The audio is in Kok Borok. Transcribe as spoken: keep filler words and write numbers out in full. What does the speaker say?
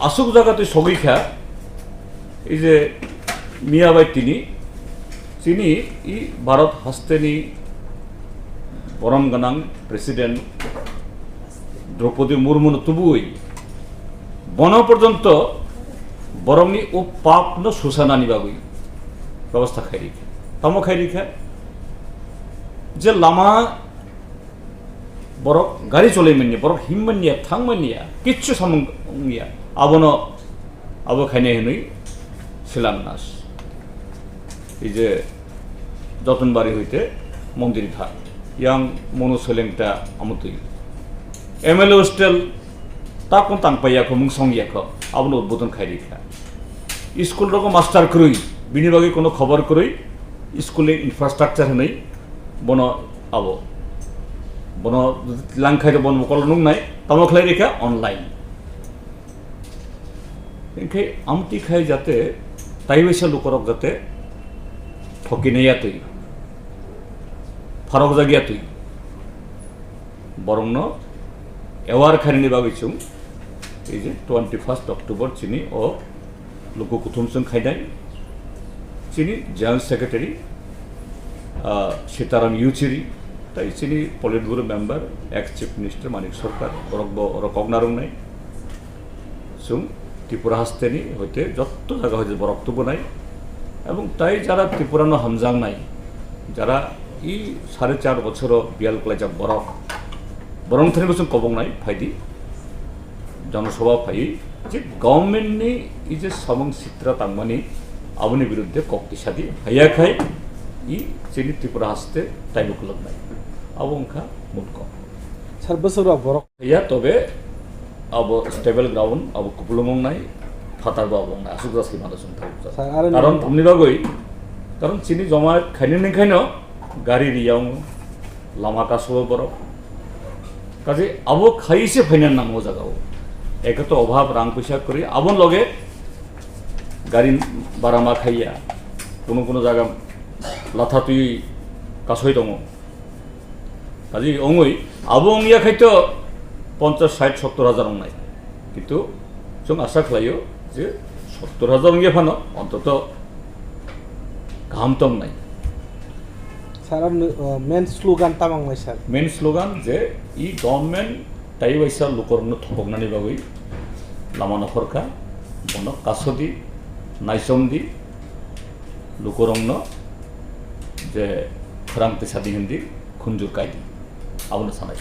Aswk jaga twi sogwi kha, ei je miya bai tini chini i Bharat hasteni borom gwnang President Draupadi Murmuno tubui bono porjonto borokni o papno susanani bagwi bebosta khairikha. Tamo khairikha je lama borok gari cholai manya, borok him manya, thang manya, kichu samung wngya. Abono abo khainai hinwi Silangas. Ei je Jotonbari hoite Mondir Ghat, yang Monu Selengta Amutui. M L A hostel takon tangpaiya kho, mungsong ya kho, abono udbodon khairikha. School rogo master kwrwi, bini bagwi kono khobor kwrwi, school ni infrastructure hinwi bono abo. Bono langkhai bono mokol nungnai, tamo khlai rikha online. Hinkhe amtwi khai jate taiwaisa lukorok jate thokinai ya twi, pharok jak ya twi, borokno aware khainani bagwi chwng ei je twenty first October chini o luku kuthum chwng khainai. Chini General Secretary, ah, Sitaram Yechury, tai chini Politburo member, ex Chief Minister Manik Sarkar, borok bo oro kok narwknai. Chwng Tripura hasteni hoite jotto jaga hoite borok tubunai. Ebong tai jara Tripurano hamjaknai, jara i sare char bochoro biyal klaijak borok, borok thani bo chwng kobongnai phaidi. Jonosabha phaiwi je government ni i je samung sitra tangmani aboni biruddhe kok tisadi haiya khai i chini Tripura haste taibo kwlwknai. Abo wngkha mul kok. Sir, bwswk rok borok. Ya, tobe abo stable ground, abo kupulung wngnai, phatar bo abo wngnai, aswk jasli mano chwng thangkha. Sir, aro Karon nini tamni bagwi, karon chini joma khaini nung khaino gari riyang lama kaso borok. Kaje abo khai se phaina nango jaga o. Eke to obhab rang puisa kwrwi, abon loge gari bara ma khaiya. Kuno kuno jaga latha twi kasoi tongo. Kaje ongoi, abo ongya khai to ponchas, sait, sottor hajar ongnai. Kintu chwng asa khlaio je sottor hajar wngya phano ontoto kaham tongnai. Sir, aboni, uh, main slogan tamo wngnai, sir? Main slogan je i government tai waisa lukorokno thopoknani bagwi lama nokhorkha, bono kasodi, naisomdi, lukorokno je khorang tisadi hindi khunjur kaidi, abono sanai.